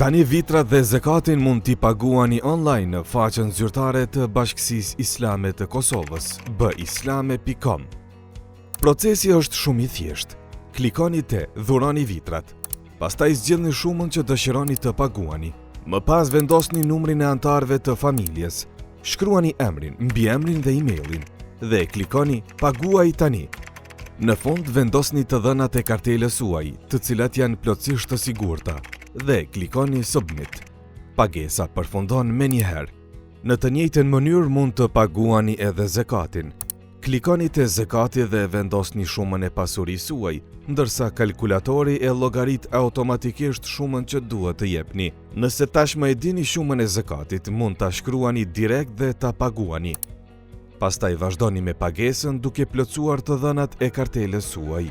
Tani vitrat dhe zekatin mund t'i paguani online në faqen zyrtare të Bashkësisë Islame të Kosovës, bislame.com. Procesi është shumë i thjeshtë. Klikoni te Dhuroni vitrat. Pastaj zgjidhni shumën që dëshironi të paguani. Më pas vendosni numrin e anëtarëve të familjes. Shkruani emrin, mbiemrin dhe emailin dhe klikoni Paguaj tani. Në fund vendosni të dhënat e kartelës suaj, të cilat janë plotësisht të sigurta, dhe klikoni Submit. Pagesa përfundon menjëherë. Në të njëjtën mënyrë mund të paguani edhe zekatin. Klikoni te zekati dhe vendosni shumën e pasurisë suaj, ndërsa kalkulatori e llogarit automatikisht shumën që duhet të jepni. Nëse tashmë e dini shumën e zekatit, mund ta shkruani direkt dhe ta paguani. Pastaj vazhdoni me pagesën duke plotësuar të dhënat e kartelës suaj.